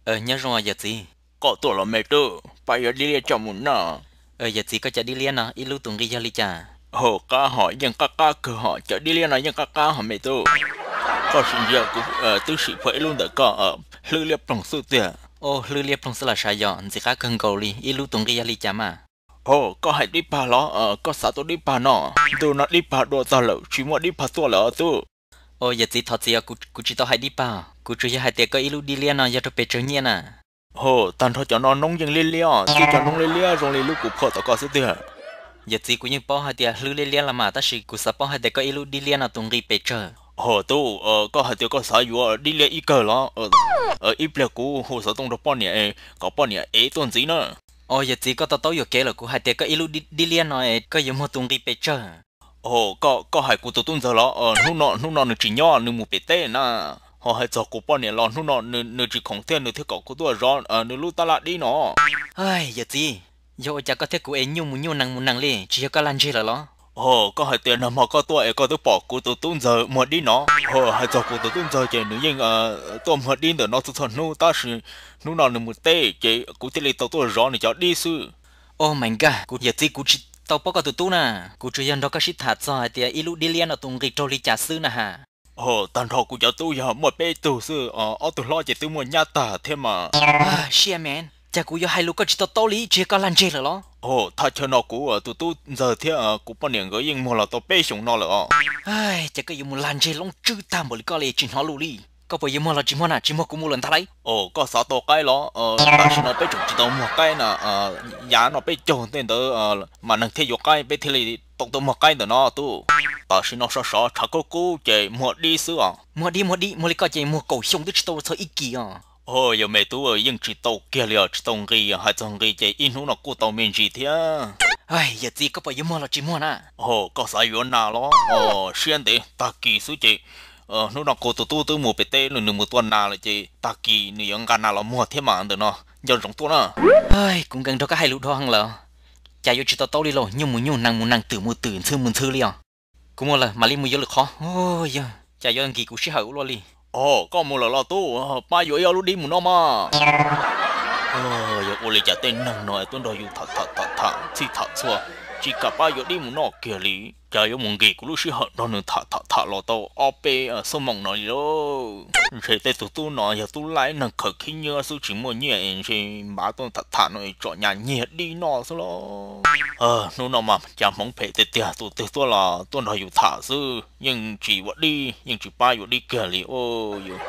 Nyob zoo yawm txiv. Koj tuaj los me tub, pab yuav dib liab coj mus noj. Yawm txiv, koj cov dib liab no ib lub tus nqi yog li cas? Hauv qab hom yeej qab qab kawg hom, cov dib liab no yeej qab qab hom me tub. Koj sim ntsia kuv twb sim phuam ib lub ntawm koj, hlwb liab ploog xwb tiag. Hlwb liab ploog xwb los sav yog ntxim qab kawg nkaus li, ib lub tus nqi yog li cas mas? Hauv, koj hais dib pag los? Koj xav tua dib pag no? Ntu no dib pag dua tag lawm, tsis muaj dib pag tuaj lawm os tub. Yawm txiv, thov txim, kuv tsis tau hais dib pag, kuv tsuas yog hais tias koj ib lub dib liab no yog rau pes tsawg nyiaj na? Hauv, tag nrho cov no noob yeej liab liab, tib cov noob liab liab zoo li lub kuv phuam tom koj xwb tiag. Yawm txiv, kuv yeej paub hais tias hlwb liab liab los mas, tab sis kuv xav paub hais tias koj ib lub dib liab no tus nqi pes tsawg? Hauv tub, koj hais tias koj xav yuav dib liab ib kawg los? Ib pliag kuv hu xov tooj rau poj niam, kom poj niam ev tuaj ntxiv na. Yawm txiv, koj to taub yuam kev lawm, kuv hais tias koj ib lub dib liab no koj yuav muag tus nqi pes tsawg? Hauv, koj hais kuv tus tub ntxawg los? Hnub no, hnub no nws tsis nyob, nws mus pem teb na. Ho hais txog kuv poj niam los hnub no nws tsis khoom thiab, nws thiaj kom kuv tuaj zov nws lub tab laj dib no. Yawm txiv, yog ua cas koj thiab kuv es nyuj mus nyuj nees mus nees li, tsis yog koj lag ntseg lawm los? Hauv, koj hais tias nag hmo koj tuaj es koj twb pom kuv tus tub ntxawg muag dib no. Hauv, hais txog kuv tus tub ntxawg ces nws yeej tuaj muag dib ntawm no txhua txhua hnub, tab sis hnub no nws mus teb ces kuv thiaj li tau tuaj zov nws cov dib xwb. Oh my God, yawm txiv, kuv tsis tau paub koj tus tub na, kuv tsuas yog nrog koj sib tham txog hais tias ib lub dib liab no tus nqi raug li cas xwb na has. Hauv, tag nrho kuv cov tub yog muaj peb tug xwb, ob tug hlob ces twb muaj nyab tag thiab mas. Shit man, cas kuv yuav hais lus koj tsis to taub li, tsis yog koj lag ntseg lawm los? Hauv, thaj chaw no kuv tus tub ntxawg thiab kuv poj niam nkawd yeej muag los tau peb xyoos no lawm os. Ces koj yuav mus lag ntseg loob tswb tag npaum li koj li tsis hnov lus li. Koj puas yuav muag los tsis muag na, tsis muag kuv mus lawm ntag lauj. Hauv, koj xav tau qaib los? Tam sim no peb tseem tsis tau muag qaib na, yav no peb caug tej ntawd mas neeg thiaj yuav qaib, peb thiaj li tau tuaj muag qaib ntawm no tub. Tam sim no sov sov tshav kub kub ces muag dib xwb os. Muag dib, muag dib, muag li koj ces muag kaum xyoo twb tsis tau txog ib kis os. Hauv, yog me tub, yeej tsis tau kiag li os, tsis tau nqi, hais txog nqi ces ib hnub no kuj tau me ntsis thiab. Yawm txiv, koj puas yuav muag los tsis muag na? Hauv, koj xav yuav nas los? Siab ntev, tag kis xwb ces hnub no kuv tus tub twb mus pem teb, nws mus tua nas lawm ces tag kis nws yuav nqa nas los muag thiab mas, ntawm no nco ntsoov tuaj na. Kuv nkees nrog koj hais lus dhau heev lawm, cas yuav tsis to taub li lauj, nyuj mus nyuj, nees mus nees, twm mus twm, ntxhw mus ntxhw li os. Kuv mus lawm, mam li mus yuav lwm qhov. Yog cas yuav nkis kuv sij hawm ua luaj li. Hauv, koj mus lawm los tub, pab yuav ib ob lub dib mus noj mas. Yog ua li cas tej neeg no tuaj nrog yus tham tham tham tham txhij tham txhua, tsis kam pab yuav dib mus noj kiag li. Cas yuav mus nkis kuv lub sij hawm nrog nws tham tham tham los tau ob peb xuab moos no li lauj. Ntshe tej tus tub no yog tub laib neeg khaws khib nyiab xwb, tsis muaj nyiaj es ntshe npav tuaj tham tham no es tsom nyas nyiag dib noj xwb lauj. Hnub no mas cas hmoov phem tiag tiag, tus twg tuaj los tuaj nrog yus tham xwb, yeej tsis ua dib, yeej tsis pab yuav dib kiag li. Yus